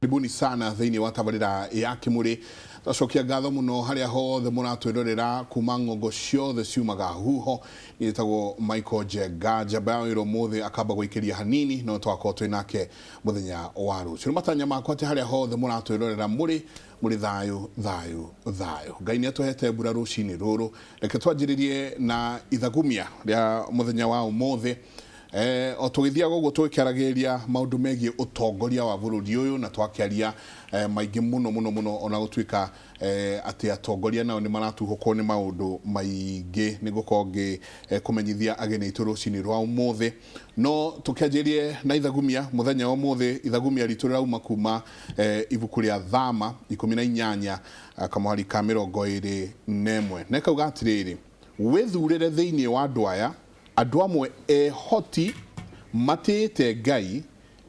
Karibuni sana thĩinĩ wa tabarĩra ya Kĩmũrĩ. Twacokia ngatho mũno harĩa hothe mũratwĩrorera kuma ng'ongo ciothe ciumaga huho. Niĩ njĩtagwo Michael Njenga, njamba ya wĩra ũmũthĩ akamba gũikĩria hanini no twakorwo twĩ nake mũthenya wa rũciũ. Nĩ matanya makwa atĩ harĩa hothe mũratwĩrorera mũrĩ mũrĩ thayũ thayũ thayũ. Ngai nĩ atũhete mbura rũcinĩ rũrũ. Reke twanjĩrĩrie na ithagumia rĩa mũthenya wa ũmũthĩ. O tũgĩthiaga ũguo tũgĩkĩaragĩrĩria maũndũ megiĩ ũtongoria wa bũrũri ũyũ na twakĩaria maingĩ mũno mũno mũno ona gũtuĩka atĩ atongoria nao nĩ maratuhũkwo nĩ maũndũ maingĩ. Nĩ ngũkorwo ngĩkũmenyithia ageni aitũ rũcinĩ rwa ũmũthĩ. No tũkĩanjĩrĩrie na ithagumia mũthenya wa ũmũthĩ. Ithagumia ritũ rĩrauma kuma ibuku rĩa Thama 18 kamũhari ka 21. Na ĩkauga atĩrĩrĩ, wĩthurĩre thĩinĩ wa andũ aya andũ amwe ehoti, matĩĩte Ngai,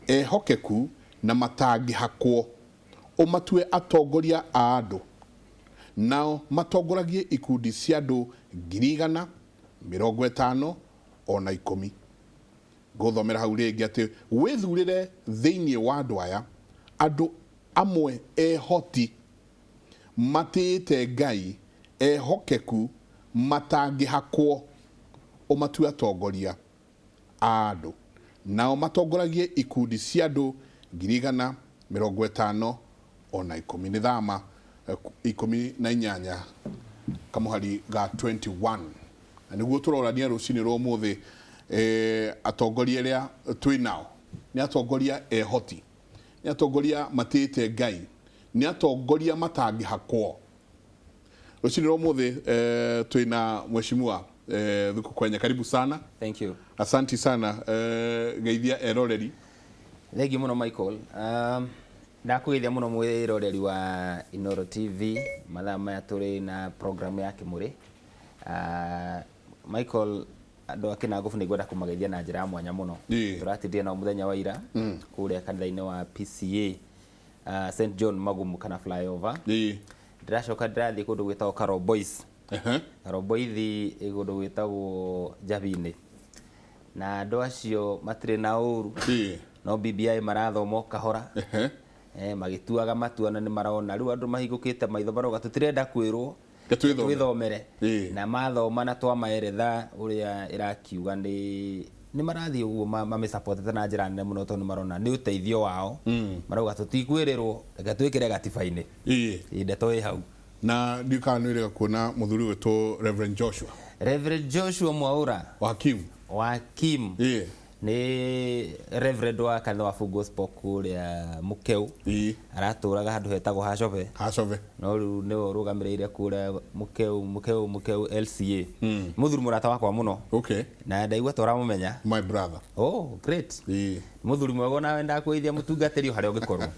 ehokeku, na matangĩhakwo, ũmatue atongoria a andũ, nao matongoragie ikundi cia andũ 100,000, 50, o na 10. Ngũthomera hau rĩngĩ atĩ wĩthurĩre thĩinĩ wa andũ aya andũ amwe ehoti, matĩĩte Ngai, ehokeku, matangĩhakwo, ũmatue atongoria a andũ, nao matongoragie ikundi cia andũ 100,000, 50, o na 10. Nĩ Thama 18 kamũhari ga 21. Na nĩguo tũrorania rũcinĩ rwa ũmũthĩ, atongoria arĩa twĩ nao nĩ atongoria ehoti, nĩ atongoria matĩĩte Ngai, nĩ atongoria matangĩhakwo. Rũcinĩ rwa ũmũthĩ twĩna Mheshimiwa Thuku Kwenya, karibu sana. Thank you. Asanti sana, geithia eroreri. Thank you mũno Michael. Ndakũgeithia mũno mwĩroreri wa Inooro TV mathaa maya tũrĩ na program ya Kĩmũrĩ. Michael, andũ a Kĩnangobu nĩ ngwenda kũmageithia na njĩra ya mwanya mũno. Tũratindire nao mũthenya wa ira kũrĩa kanitha-inĩ wa PCA St John Magumu kana flyover. Ndĩracoka ndĩrathiĩ kũndũ gwĩtagwo Karombois. Karomboithi ĩ kũndũ gwĩtagwo Njabinĩ. Na andũ acio matirĩ na ũru, no BBI marathoma o kahora, magĩtuaga matua na nĩ marona. Rĩu andũ mahingũkĩte maitho marauga tũtirenda kwĩrwo, Reke twĩthomere. Na mathoma na twamaeretha ũrĩa ĩrakiuga nĩ nĩ marathiĩ ũguo mamĩsupportete na njĩra nene mũno tondũ nĩ marona nĩ ũteithio wao. Marauga tũtikwĩrĩrwo, reke twĩkĩre gatiba-inĩ. Ĩĩ, ndeto ĩ hau. Na ndiũĩ kana nĩ ũrĩga kuona mũthuri ũgwĩtwo Reverend Joshua. Reverend Joshua Mwaũra. Wa Kim. Wa Kim. Nĩ Reverend wa kanitha wa Full Gospel kũrĩa Mũkeu. Aratũraga handũ hetagwo Hacobe. Hacobe. No rĩu nĩwe ũrũgamĩrĩire kũrĩa Mũkeu, Mũkeu, Mũkeu LCA. Mũthuri mũrata wakwa mũno. Na ndaigua ta ũramũmenya. My brother. Oh, great. Mũthuri mwega onawe ndakũgeithia mũtungatĩri o harĩa ũngĩkorwo.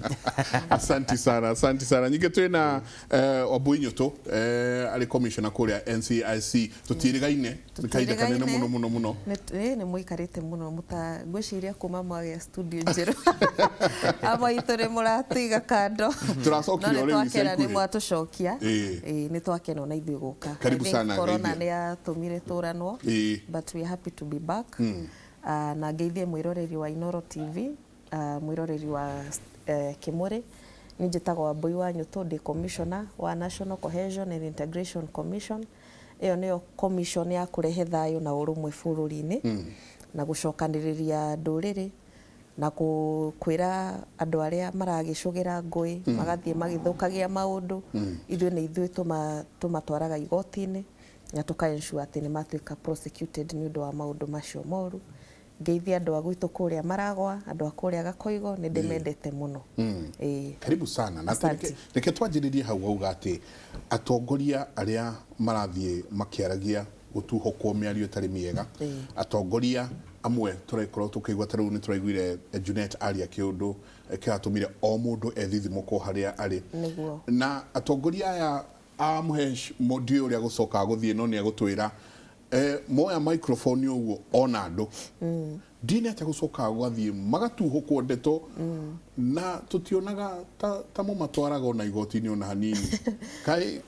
Asanti sana, asanti sana. Ningĩ twĩna Wambui Nyũtũ, arĩ commissioner kũrĩa NCIC. Tũtiĩrĩgaine nĩ kahinda kanene mũno mũno mũno. Nĩ mũikarĩte mũno mũta ngwĩciria kuma mwagĩa studio njerũ. Amwe aitũ nĩ mũratũiga kando. Tũracokire o rĩu ica ikuhĩ. Nĩ mwatũcokia. Nĩ twakena ona ithuĩ gũka. Karibu sana. Corona nĩ yatũmire tũranwo. But we are happy to be back. Na ngeithie mwĩroreri wa Inooro TV, mwĩroreri wa Kĩmũrĩ. Niĩ njĩtagwo Wambui wa Nyũtũ, ndĩ commissioner wa National Cohesion and Integration Commission. Ĩyo nĩyo commission ya kũrehe thayũ na ũrũmwe bũrũri-inĩ, na gũcokanĩrĩria ndũrĩrĩ, na kwĩra andũ arĩa maragĩcũgĩra ngũĩ, magathiĩ magĩthũkagia maũndũ, ithuĩ nĩ ithuĩ tũmatwaraga igoti-inĩ, na tũka ensure atĩ nĩ matuĩka prosecuted nĩ ũndũ wa maũndũ macio moru. Ngeithie andũ a gwitũ kũrĩa Maragwa, andũ a kũrĩa Gakoigo, nĩ ndĩmendete mũno. Ĩĩ. Karibu sana. Na Asante. Reke twanjĩrĩrie hau wauga atĩ atongoria arĩa marathiĩ makĩaragia gũtuhũkwo mĩario ĩtarĩ mĩega, atongoria amwe tũrakorwo tũkĩigua ta rĩu nĩ tũraiguire Junet aria kĩũndũ kĩratũmire o mũndũ ethithimũkwo harĩa arĩ. Na atongoria aya a Mũhesh ndiũĩ ũrĩa gũcokaga gũthiĩ no nĩ egũtwĩra moya microphone ũguo ona andũ ndiũĩ nĩ atĩa gũcokaga gũgathiĩ magatuhũkwo ndeto na tũtionaga ta mũmatwaraga ona igoti-inĩ ona hanini. Kaĩ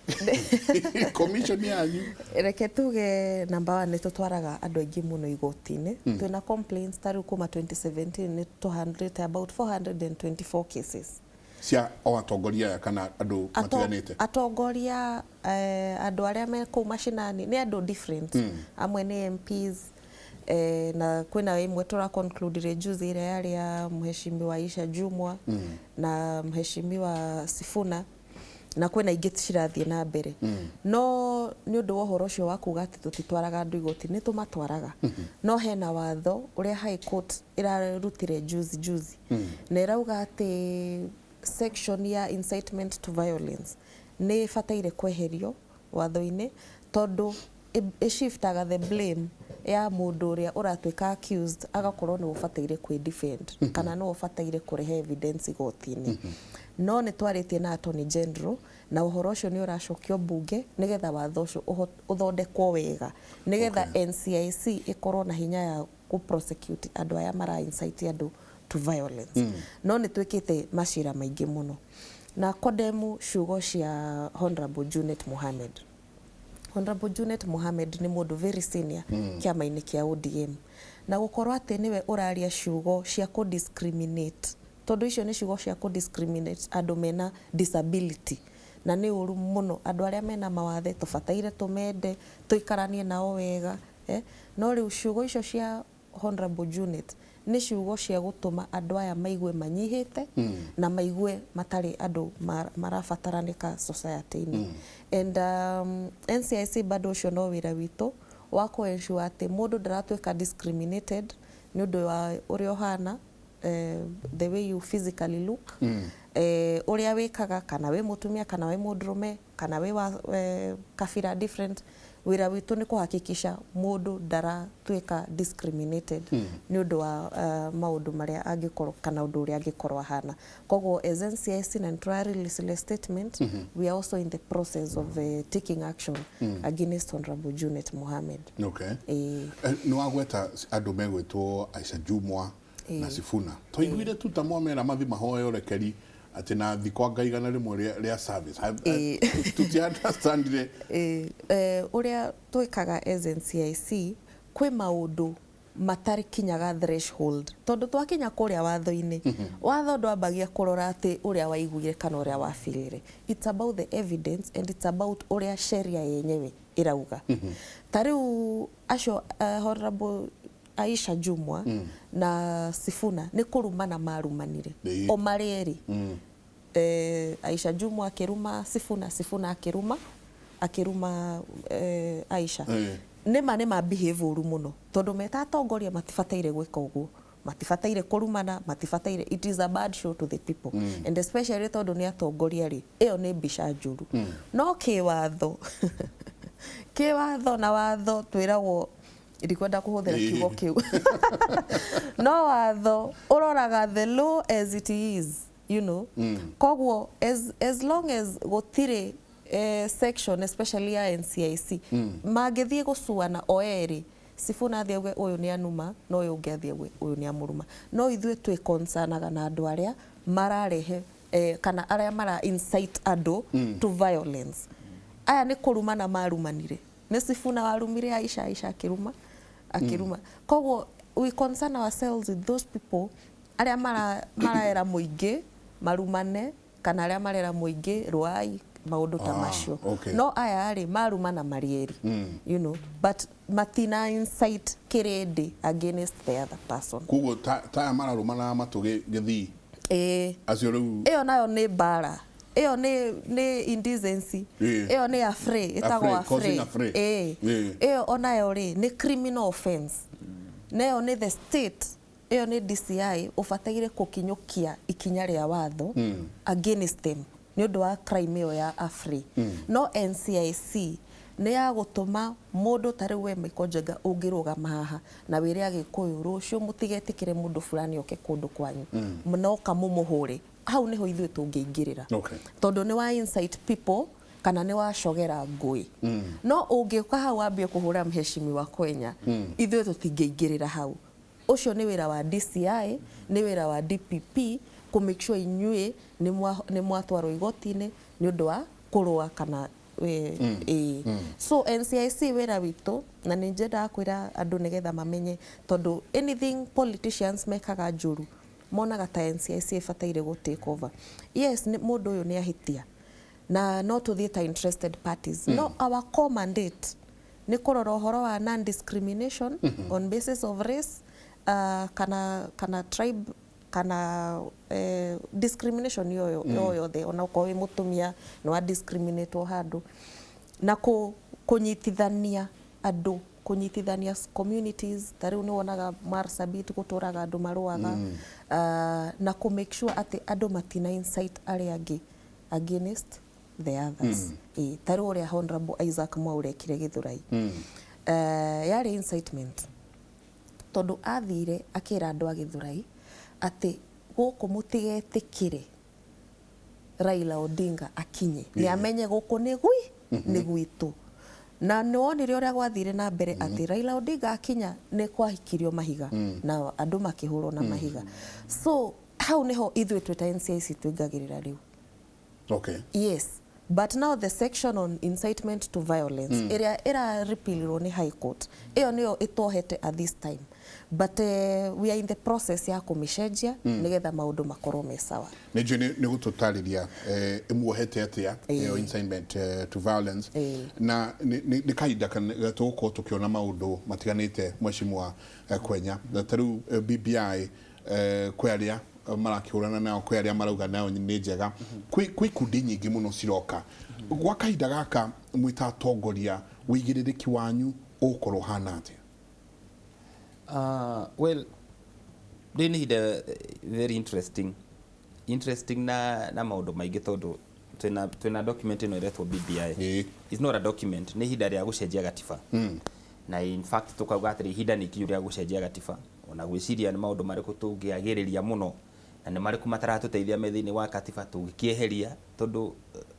commission yanyu? Reke tuge number one nĩ tũtwaraga andũ aingĩ mũno igoti-inĩ. Twĩna complaints ta rĩu kuma 2017 nĩ tũhandlĩte about 424 cases. Cia o atongoria aya kana andũ matiganĩte? Atongoria, andũ arĩa me kũu macinani nĩ andũ different. Amwe nĩ MPs, na kwĩna ĩmwe tũra conclude juzi ĩrĩa yarĩ ya mheshimiwa Aisha Jumwa na mheshimiwa Sifuna, na kwĩna ingĩ cirathiĩ na mbere. No nĩ ũndũ wa ũhoro ũcio wa kuga atĩ tũtitwaraga andũ igoti, nĩ tũmatwaraga, no hena watho ũrĩa High Court ĩrarutire juzi juzi, na ĩrauga atĩ section ya incitement to violence nĩ ĩbataire kweherio watho-inĩ, tondũ ĩshiftaga the blame ya mũndũ ũrĩa ũratuĩka accused, agakorwo nĩ ũbataire kwĩ defend kana nĩ ũbataire kũrehe evidence igoti-inĩ. No nĩ twarĩtie na Attorney General, na ũhoro ũcio nĩ ũracokio mbunge nĩgetha watho ũcio ũthondekwo wega, nĩgetha NCIC ĩkorwo na hinya ya kũ prosecute andũ aya mara incite andũ to violence. No nĩ twĩkĩte macira maingĩ mũno na condemn ciugo cia Honorable Junet Mohammed. Honorable Junet Mohammed nĩ mũndũ very senior kĩama-inĩ kĩa ODM, na gũkorwo atĩ nĩwe ũraria ciugo cia kũ discriminate, tondũ icio nĩ ciugo cia kũ discriminate andũ mena disability, na nĩ ũru mũno. Andũ arĩa mena mawathe tũbataire tũmende, tũikaranie nao wega, eh? No rĩu ciugo icio cia Honorable Junet nĩ ciugo cia gũtũma andũ aya maigue manyihĩte na maigue matarĩ andũ marabataranĩka society-inĩ. And NCIC bado ũcio no wĩra witũ wa kũ ensure atĩ mũndũ ndaratuĩka discriminated nĩ ũndũ wa ũrĩa ũhana, the way you physically look, ũrĩa wĩkaga, kana wĩ mũtumia kana wĩ mũndũrũme kana wĩ wa kabira different. Wĩra witũ nĩ kũhakikisha mũndũ ndaratuĩka discriminated nĩ ũndũ wa maũndũ marĩa angĩkorwo kana ũndũ ũrĩa angĩkorwo ahana. Koguo as NCIC, na nĩtũra release ile statement, we are also in the process of taking action against Honorable Junet Mohammed. Nĩ wagweta andũ megwĩtwo Aisha Jumwa na Sifuna. Twaiguire tu ta mwamera mathi mahoe ũrekeri atĩ na thikũ anga 100 rĩa service. Tuti understandire. Ũrĩa twĩkaga as NCIC, kwĩ maũndũ matarĩ kinyaga threshold, tondũ twakinya kũrĩa watho-inĩ, watho ndwambagia kũrora atĩ ũrĩa waiguire kana ũrĩa wafeelire. It's about the evidence and it's about ũrĩa sheria yenyewe ĩrauga. Ta rĩu acio Honorable Aisha Jumwa na Sifuna nĩ kũrumana marumanire o marĩ erĩ. Aisha Jumwa akĩruma Sifuna, Sifuna akĩruma Aisha. Nĩma nĩ ma behave ũru mũno, tondũ meta atongoria matibataire gwĩka ũguo, matibataire kũrumana, matibataire. It is a bad show to the people, and especially tondũ nĩ atongoria rĩ, ĩyo nĩ mbica njũru. No kĩwatho na watho twĩragwo, ndikwenda kũhũthĩra kiugo kĩu, no watho ũroraga the law as it is. Koguo as long as gũtirĩ section, especially ya NCIC, mangĩthiĩ gũcuana o erĩ, Sifuna athiĩ auge ũyũ nĩ anuma na ũyũ ũngĩ athiĩ auge ũyũ nĩ amũruma, no ithuĩ twĩ concernaga na andũ arĩa mararehe kana arĩa mara incite andũ to violence. Aya nĩ kũrumana marumanire, nĩ Sifuna warumire Aisha, Aisha akĩruma. Koguo we concern ourselves with those people arĩa maraera mũingĩ marumane kana arĩa marera mũingĩ rũai, maũndũ ta macio. No aya rĩ, marumana marĩ erĩ, but matina incite kĩrĩndĩ against the other person. Koguo ta aya mararũmana matũ gĩthii, acio rĩu? Ĩyo nayo nĩ mbara, ĩyo nĩ indecency. Ĩyo nĩ affray, ĩtagwo. Affray, causing affray. Ĩyo onayo rĩ, nĩ criminal offense, na ĩyo nĩ the state, ĩyo nĩ DCI ũbataire gũkinyũkia ikinya rĩa watho against them nĩ ũndũ wa crime ĩyo ya affray. No NCIC nĩ ya gũtũma mũndũ ta rĩu we Michael Njenga ũngĩrũgama haha na wĩre Agĩkũyũ rũciũ mũtigetĩkĩre mũndũ fulani oke kũndũ kwanyu, noka mũmũhũre, hau nĩho ithuĩ tũngĩingĩrĩra, tondũ nĩ wa incite people kana nĩ wacogera ngũĩ. No ũngĩũka hau wambie kũhũra mheshimiwa Kwenya, ithuĩ tũtingĩingĩrĩra hau. Ũcio nĩ wĩra wa DCI, nĩ wĩra wa DPP kũ make sure inyuĩ nĩ mwatwarwo igoti-inĩ nĩ ũndũ wa kũrũa kana ĩ. So NCIC wĩra witũ, na nĩ nyendaga kwĩra andũ nĩgetha mamenye, tondũ anything politicians mekaga njũru. Monaga ta NCIC ĩbataire gũ take over. Yes, mũndũ ũyũ nĩ ahĩtia na no tũthiĩ ta interested parties. No our core mandate nĩ kũrora ũhoro wa non discrimination on basis of race, kana tribe, kana discrimination yo yothe, ona okorwo wĩ mũtumia nĩ wa discriminate handũ, na kũnyitithania andũ, kũnyitithania communities. Ta rĩu nĩ wonaga Marsabit gũtũraga andũ marũaga, na kũ make sure atĩ andũ matina incite arĩa angĩ against the others. Ta rĩu ũrĩa Honorable Isaac Mwaure ekire Gĩthũrai, yarĩ incitement, tondũ athire akĩra andũ a Gĩthũrai atĩ gũkũ mũtigetĩkĩre Raila Odinga akinye, nĩ amenye gũkũ nĩ gwi nĩ gwitũ. Na nĩ wonire ũrĩa gwathire na mbere, atĩ Raila Odinga akinya nĩ kwahikirio mahiga na andũ makĩhũrwo na mahiga. So hau nĩho ithuĩ twĩ ta NCIC tũingagĩrĩra rĩu. Yes, but now the section on incitement to violence ĩrĩa ĩra repealirwo nĩ High Court, ĩyo nĩyo ĩtwohete at this time, but we are in the process ya kũmĩcenjia nĩgetha maũndũ makorwo me sawa. Nĩ njũĩ nĩ gũtũtarĩria ĩmuohete atĩa ĩyo incitement to violence. Na nĩ kahinda tũgũkorwo tũkĩona maũndũ matiganĩte, mheshimiwa Kwenya. Na ta rĩu BBI, kwĩ arĩa marakĩhũrana nayo, kwĩ arĩa marauga nayo nĩ njega, kwĩ ikundi nyingĩ mũno ciroka. Gwa kahinda gaka, mwĩ ta atongoria, wĩigĩrĩrĩki wanyu ũgũkorwo ũhana atĩa? Well, rĩrĩ nĩ ihinda very interesting na maũndũ maingĩ, tondũ twĩna document ĩno ĩretwo BBI. It's not a document, nĩ ihinda rĩa gũcenjia gatiba. Na in fact tukauga atĩrĩ, ihinda nĩ ikinyu rĩa gũcenjia gatiba, ona gwĩciria nĩ maũndũ marĩkũ tũngĩagĩrĩria mũno na nĩ marĩkũ mataratũteithia me thĩinĩ wa katiba tũngĩkĩeheria, tondũ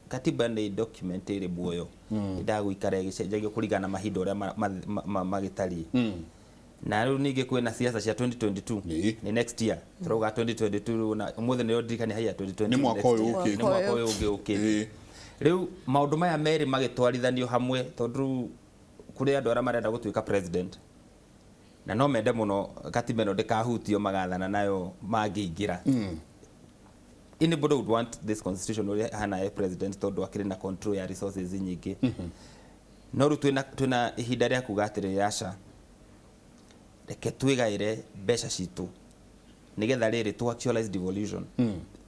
katiba nĩ document ĩrĩ muoyo, ĩndaga gũikara ĩgĩcenjagio kũringana na mahinda ũrĩa magĩtariĩ. Na rĩu ningĩ kwĩna siasa cia 2022. Nĩ next year tũrauga 2022 rĩu, na ũmũthĩ nĩyo ndirikania haiya 2022. Nĩ mwaka ũyũ next year. ũkĩte. Nĩ mwaka ũyũ ũngĩ ũkĩte. Rĩu maũndũ maya merĩ magĩtwarithanio hamwe, tondũ rĩu kũrĩ andũ arĩa marenda gũtuĩka president na no mende mũno katiba ĩno ndĩkahutio, magathana nayo mangĩingĩra. Anybody would want this constitution ũrĩa hana e president, tondũ akĩrĩ na control ya resources nyingĩ. No rĩu twĩna ihinda rĩa kuga atĩrĩrĩ, aca, reke twĩgaĩre mbeca citũ nĩgetha rĩrĩ to actualize devolution.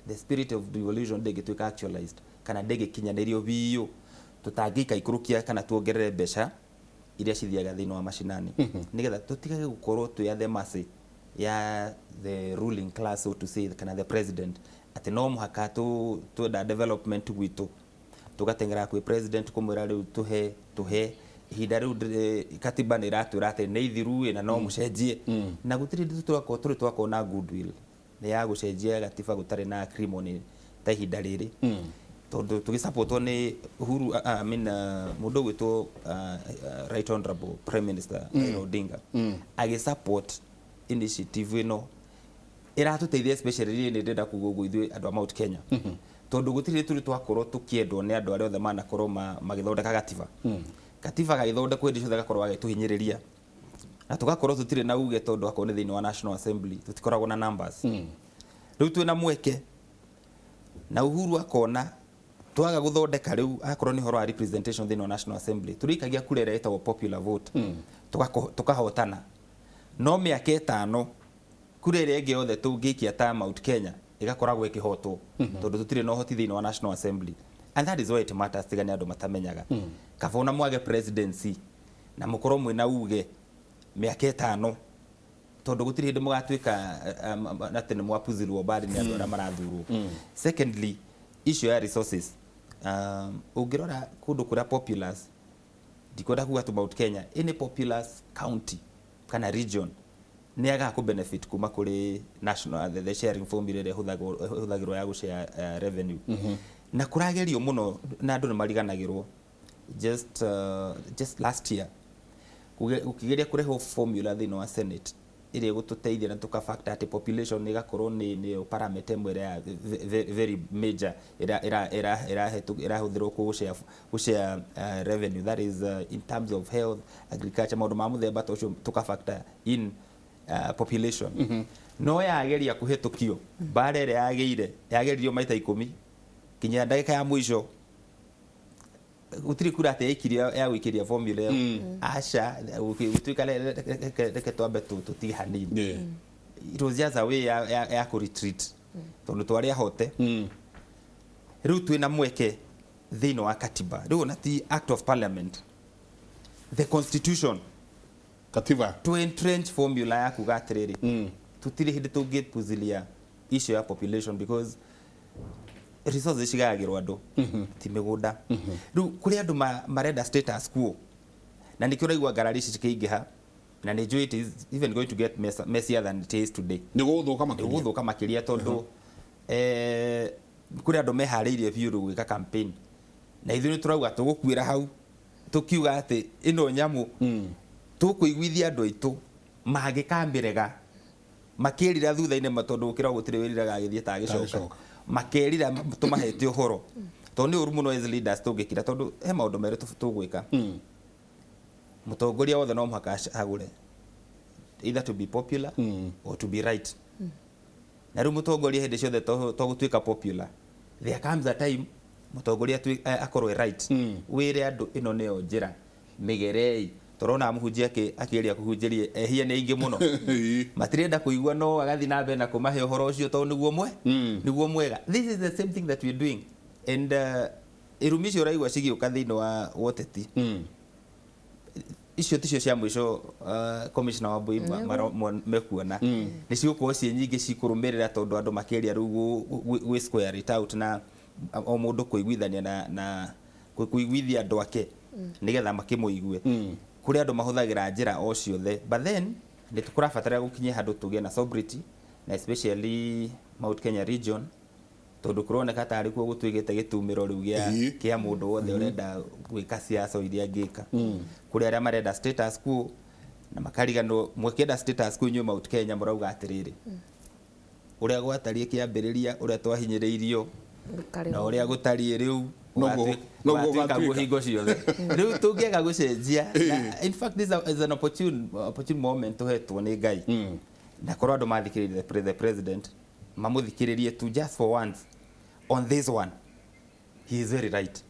The spirit of devolution ndĩngĩtuĩka actualized kana ndĩngĩkinyanĩrio biũ tũtangĩikaikũrũkia kana tuongerere mbeca iria cithiaga thĩinĩ wa macinani, nĩgetha tũtigage gũkorwo twĩ at the mercy ya the ruling class, so to say, kana the president, atĩ no mũhaka twenda development gwitũ tũgateng'era kwĩ president kũmwĩra rĩu tũhe ihinda rĩu. Katiba nĩ ĩratwĩra atĩ nĩ ithiru ĩ na no mũcenjie, na gũtirĩ hĩndĩ tũrakorwo tũrĩ twakorwo na goodwill nĩ ya gũcenjia gatiba gũtarĩ na acrimony ta ihinda rĩrĩ, tondũ tũgĩsupportwo nĩ Uhuru, I mean, mũndũ ũgwĩtwo Right Honorable Prime Minister Raila Odinga agĩsupport initiative ĩno ĩratũteithia, especially rĩrĩ nĩ ndĩrenda kuga ũguo ithuĩ andũ a Mount Kenya, tondũ gũtirĩ tũrĩ twakorwo tũkĩendwo nĩ andũ arĩa othe manakorwo magĩthondeka gatiba. Gatiba gagĩthondekwo hĩndĩ ciothe gakorwo gagĩtũhinyĩrĩria na tũgakorwo tũtirĩ na uge, tondũ akorwo nĩ thĩinĩ wa National Assembly tũtikoragwo na numbers. Rĩu twĩna mweke na Uhuru akona twaga gũthondeka rĩu, akorwo nĩ ũhoro wa representation thĩinĩ wa National Assembly, tũrĩikagia kura ĩrĩa ĩtagwo popular vote, tũkahotana no mĩaka 5 kura ĩrĩa ĩngĩ yothe tũngĩikia ta Mount Kenya ĩgakoragwo ĩkĩhotwo, tondũ tũtirĩ na ũhoti thĩinĩ wa National Assembly. And that is why it matters. Tiga nĩ andũ matamenyaga, kaba ona mwage presidency na mũkorwo mwĩna uge mĩaka 5, tondũ gũtirĩ hĩndĩ mũgatuĩka atĩ nĩ mwapuzirwo mbari nĩ andũ arĩa marathurwo. Secondly, issue ya resources, ũngĩrora kũndũ kũrĩa populous, ndikwenda kuga tu Mount Kenya, any populous county kana region nĩ agaga kũ benefit kuma kũrĩ national, the sharing formula ĩrĩa ĩhũthagĩrwo ya gũshare revenue. Na kũragerio mũno na andũ nĩ mariganagĩrwo, just last year gũkĩgeria kũrehwo formula thĩinĩ wa Senate ĩrĩa ĩgũtũteithia na tũka factor atĩ population ĩgakorwo nĩ parameter ĩmwe ĩrĩa ya very major ĩrahũthĩrwo gũshare revenue, that is, in terms of health, agriculture, maũndũ ma mũthemba ta ũcio, tũka factor in population. No yageria kũhĩtũkio mbara ĩrĩa yagĩire yageririo maita 10 kinya ndagĩka ya mũico gũtirĩ kura atĩ yaikirio ya gũikĩria formula ĩyo. Aca gũtuĩka reke twambe tũtige hanini. It was just a way ya kũ retreat tondũ twarĩ ahote. Rĩu twĩna mweke thĩinĩ wa katiba, rĩu ona ti act of parliament, the constitution, katiba, to entrench formula ya kuga atĩrĩrĩ, tũtirĩ hĩndĩ tũngĩpuzilia issue ya population because resources cigayagĩrwo andũ ti mĩgũnda. Rĩu kũrĩ andũ marenda status quo, na nĩkĩo ũraigua ngarari ici cikĩingĩha, na nĩ njũĩ it is even going to get messier than it is today. Nĩ gũgũthũka makĩria. Nĩ gũgũthũka makĩria tondũ kũrĩ andũ meharĩirie biũ rĩu gwĩka campaign, na ithuĩ nĩ tũrauga tũgũkuĩra hau tũkiuga atĩ ĩno nyamũ tũkũiguithia andũ aitũ mangĩkamĩrega makĩrira thutha-inĩ, tondũ gũkĩra gũtirĩ wĩriraga agĩthiĩ ta agĩcoka, makerira tũmahete ũhoro, tondũ nĩ ũru mũno as leaders tũngĩkira, tondũ he maũndũ merĩ tũgwĩka. Mũtongoria wothe no mũhaka agũre either to be popular or to be right. Na rĩu mũtongoria hĩndĩ ciothe to gũtuĩka popular, there comes a time mũtongoria akorwo right. Wĩre andũ ĩno nĩyo njĩra, mĩgerei. Tũrona mũhunjia akĩgeria kũhunjĩria ehia nĩ aingĩ mũno, matirenda kũigua, no agathiĩ na mbere na kũmahe ũhoro ũcio tondũ nĩguo nĩguo mwega. This is the same thing that we are doing, and irumi icio ũraigua cigĩũka thĩinĩ wa woteti, icio ticio cia mũico commissioner wa Mbui mekuona nĩ cigũkorwo ciĩ nyingĩ cikũrũmĩrĩra, tondũ andũ makĩria rĩu gwĩ square it out na o mũndũ kũiguithania na kũiguithia andũ ake nĩgetha makĩmũigue. Kũrĩ andũ mahũthagĩra njĩra o ciothe, but then nĩ tũkũrabatara gũkinyia handũ tũgĩe na sobriety, na especially Mount Kenya region, tondũ kũroneka tarĩ kuo gũtuĩkĩte gĩtumĩro rĩu kĩa mũndũ wothe ũrenda gwĩka siasa iria angĩka. Kũrĩ arĩa marenda status quo na makariganĩrwo, mwĩkĩenda status quo inyuĩ Mount Kenya mũrauga atĩrĩrĩ, ũrĩa gwatariĩ kĩambĩrĩria, ũrĩa twahinyĩrĩirio na ũrĩa gũtariĩ rĩu noguo guo hingo ciothe. Rĩu tũngĩaga gũcenjia, in fact this is an opportune moment tũhetwo nĩ Ngai, na korwo andũ mathikĩrĩrie the president, mamũthikĩrĩrie tu just for once on this one, he is very right.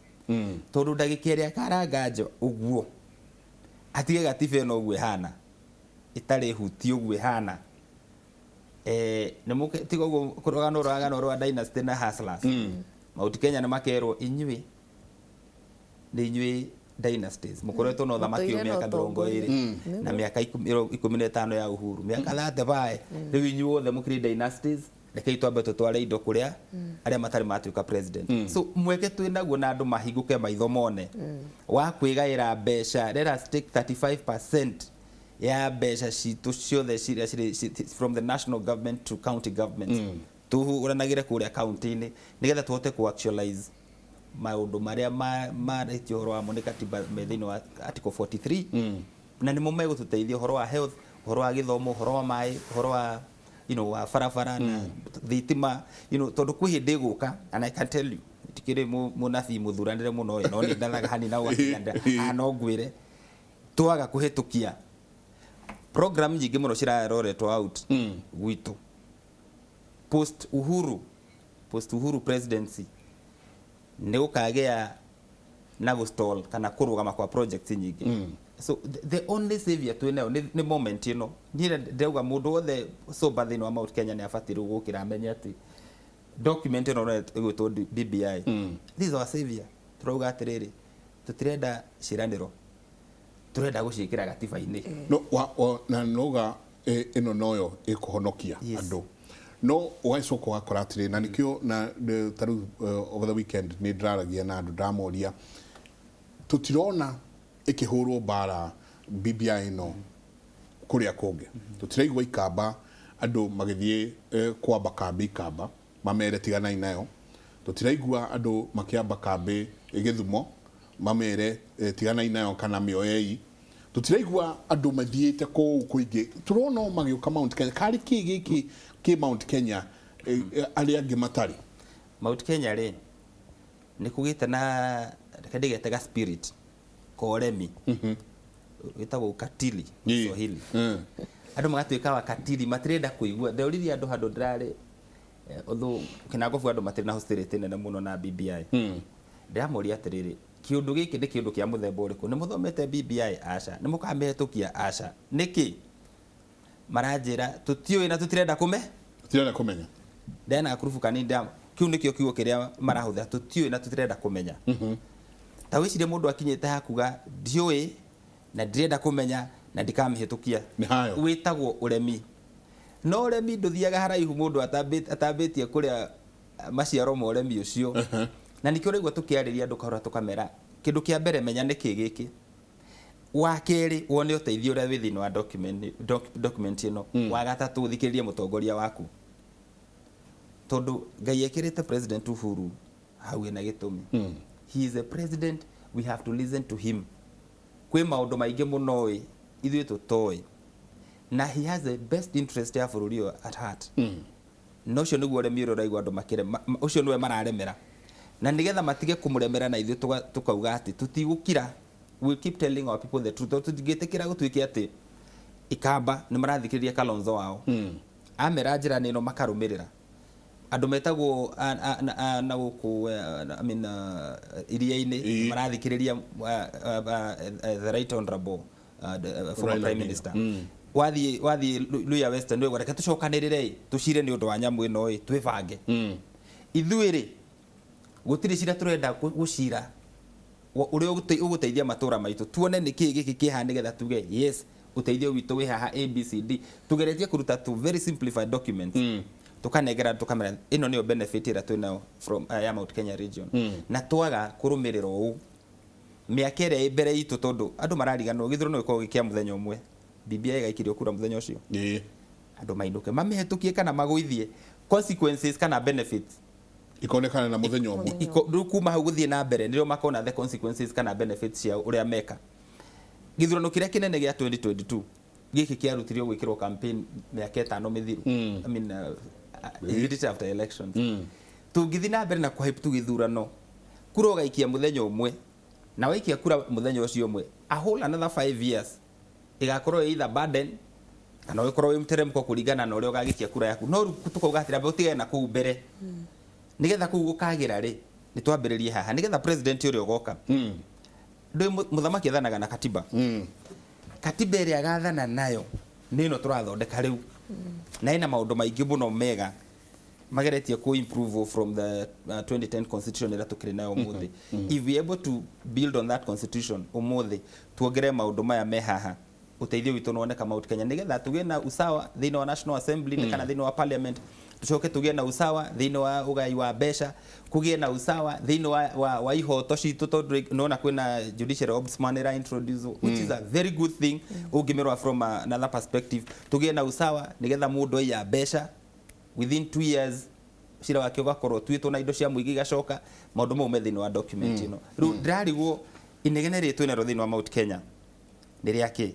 Tondũ ndagĩka ĩrĩa akaranga njo ũguo atige gatiba ĩno ũguo ĩhana, ĩtarĩ huti ũguo ĩhana, nĩ tiga ũguo rũgano rũragano rwa dynasty na hustlers. Mount Kenya nĩ makerwo inyuĩ nĩ inyuĩ dynasties mũkoretwo na ũthamaki ũyũ mĩaka 20 na mĩaka 15 ya uhuru, mĩaka 35, rĩu inyuĩ othe mũkĩrĩ dynasties, rekei twambe tũtware indo kũrĩa arĩa matarĩ matuĩka president. So mweke twĩ naguo na andũ mahingũke maitho mone wa kwĩgaĩra mbeca. Let us take 35% ya mbeca citũ ciothe ciria cirĩ from the national government to county government, tũhũranagĩre kũrĩa county-inĩ nĩgetha tũhote ku actualize maũndũ marĩa marĩtio ũhoro wamo nĩ katiba me thĩinĩ wa article 43, na nĩmo megũtũteithia ũhoro wa health, ũhoro wa gĩthomo, ũhoro wa maĩ, ũhoro wa wa barabara na thitima, tondũ kwĩ hĩndĩ ĩgũka, and I can tell you tikĩrĩ mũnabii mũthuranĩre mũno, no nĩ ndathaga hanini na ũgakinya no ngwĩre twaga kũhĩtũkia program nyingĩ mũno ciraroretwo out gwitũ post Uhuru presidency, nĩ gũkagĩa na gũstall kana kũrũgama kwa projects nyingĩ. So the only savior twĩ nayo nĩ moment ĩno. Niĩ ndĩrauga mũndũ wothe sober thĩinĩ wa Mount Kenya nĩ abatiĩ rĩu gũkĩra amenye atĩ document ĩno ĩgwĩtwo BBI, this is our savior. Tũrauga atĩrĩrĩ, tũtirenda ciĩranĩro, tũrenda gũciĩkĩra gatiba-inĩ. No na noga ĩno noyo ĩkũhonokia andũ. No ũgacoka ũgakora atĩrĩ, na nĩkĩo na ta rĩu over the weekend nĩ ndĩraragia na andũ ndamoria tũtirona ĩkĩhũrwo mbara BBI ĩno kũrĩa kũngĩ, tũtiraigua ikamba andũ magĩthiĩ kwamba kambĩ ikamba mamere tiganai nayo, tũtiraigua andũ makĩamba kambĩ Gĩthumo mamere tiganai nayo kana mĩoei, tũtiraigua andũ mathiĩte kũu kũingĩ, tũrona o magĩũka Mount Kenya. Karĩ kĩ gĩkĩ kĩ Mount Kenya arĩa angĩ matarĩ? Mount Kenya rĩ nĩ kũgĩte na reke ndĩgete ga spirit ka ũremi. Wĩtagwo ukatili Swahili. Andũ magatuĩka wakatili, matirenda kũigua. Ndĩroririe andũ handũ ndĩrarĩ, although Kinangofu andũ matirĩ na hostility nene mũno na BBI. Ndĩramoria atĩrĩrĩ, kĩũndũ gĩkĩ nĩ kĩũndũ kĩa mũthemba ũrĩkũ? Nĩ mũthomete BBI? Aca. Nĩ mũkamĩhetũkia? Aca. Nĩkĩ? Maranjĩra tũtiũĩ na tũtirenda kũme Tirenda kũmenya. Ndena gakurubu kanini kĩu nĩkĩo kiugo kĩrĩa marahũthĩra, tũtiũĩ na tũtirenda kũmenya. Ta wĩcirie mũndũ akinyĩte hakuga ndiũĩ na ndirenda kũmenya na ndikamĩhĩtũkia. Nĩ hayo. Wĩtagwo ũremi. No ũremi ndũthiaga haraihu mũndũ atambĩtie kũrĩa maciaro ma ũremi ũcio. Na nĩkĩo ũraigua tũkĩarĩria andũ kahora tũkamera, kĩndũ kĩa mbere menya nĩkĩ gĩkĩ. Wa kerĩ wone ũteithio ũrĩa wĩ thĩinĩ wa document ĩno. Wa gatatũ ũthikĩrĩrie mũtongoria waku, tondũ Ngai ekĩrĩte President Uhuru hau ena gĩtũmi. He is a president, we have to listen to him. Kwĩ maũndũ maingĩ mũno ĩ ithuĩ tũtoĩ, na he has the best interest ya bũrũri ũyũ at heart. Na ũcio nĩguo ũremi ũrĩa ũraigua andũ makĩre ũcio nĩwe mararemera, na nĩgetha matige kũmũremera na ithuĩ tũkauga atĩ tũtigũkira. We keep telling our people the truth, tondũ tũtingĩtĩkĩra gũtuĩke atĩ ikamba nĩ marathikĩrĩria Kalonzo wao, amera njĩra nĩ ĩno makarũmĩrĩra. Andũ metagwo na gũkũ I mean, iria-inĩ marathikĩrĩria the right honorable former Raila prime Odinga. minister. Wathiĩ Luhya Western wĩgwa, reke tũcokanĩrĩre ĩ tũcire nĩ ũndũ wa nyamũ ĩno ĩ twĩbange. Ithuĩ rĩ, gũtirĩ cira tũrenda gũcira ũrĩa ũgũteithia matũra maitũ, tuone nĩ kĩĩ gĩkĩ kĩhaha nĩgetha tuge yes, ũteithio witũ wĩ haha ABCD. Tugeretie kũruta tu very simplified documents, tukanengera, tukamera ĩno nĩyo benefit ĩrĩa twĩnayo from ya Mount Kenya region. Na twaga kũrũmĩrĩra ũũ mĩaka ĩrĩa ĩ mbere itũ, tondũ andũ marariganĩrwo gĩthurano gĩkoragwo gĩ kĩa mũthenya ũmwe, BBI ĩgaikirio kura mũthenya ũcio, andũ mainũke mamĩhetũkie kana magũithie, consequences kana benefits ikonekana na mũthenya ũmwe. Rĩu kuma hau gũthiĩ na mbere nĩrĩo makona the consequences kana benefits cia ũrĩa meka. Gĩthurano kĩrĩa kĩnene gĩa 2022 gĩkĩ kĩarutirio gwĩkĩrwo campaign mĩaka 5 mĩthiru, I mean, immediately after elections. Tũngĩthiĩ na mbere na kũhype tu gĩthurano, kura ũgaikia mũthenya ũmwe, na waikia kura mũthenya ũcio ũmwe, a whole another 5 years ĩgakorwo ĩ either burden kana ũgĩkorwo wĩ mũteremko kũringana na ũrĩa ũgagĩkia kura yaku. No rĩu tũkauga atĩrĩ, amba ũtigane na kũu mbere, nĩgetha kũu gũkagĩra rĩ, nĩ twambĩrĩrie haha nĩgetha president ũrĩa ũgoka. Ndũĩ mũthamaki athanaga na katiba. Katiba ĩrĩa agathana nayo nĩ ĩno tũrathondeka rĩu, na ĩna maũndũ maingĩ mũno mega mageretie ku improve from the 2010 constitution ĩrĩa tũkĩrĩ nayo ũmũthĩ. If we able to build on that constitution ũmũthĩ, tuongerere maũndũ maya me haha, ũteithio witũ nĩwoneka Mount Kenya, nĩgetha tũgĩe na usawa thĩinĩ wa National Assembly kana thĩinĩ wa Parliament, tucoke tũgĩe na usawa thĩinĩ wa ũgai wa mbeca, kũgĩe na usawa thĩinĩ wa ihoto citũ, tondũ nĩwona kwĩna judiciary ombudsman ĩra introduce, which is a very good thing ũngĩmĩrora from another perspective. Tũgĩe na usawa nĩgetha mũndũ aiya mbeca within 2 years cira wake ũgakorwo ũtuĩtwo na indo cia mũingĩ igacoka. Maũndũ mau me thĩinĩ wa document ĩno. Rĩu ndĩrarigwo inegene rĩrĩ twĩnarĩo thĩinĩ wa Mount Kenya nĩ rĩa kĩ,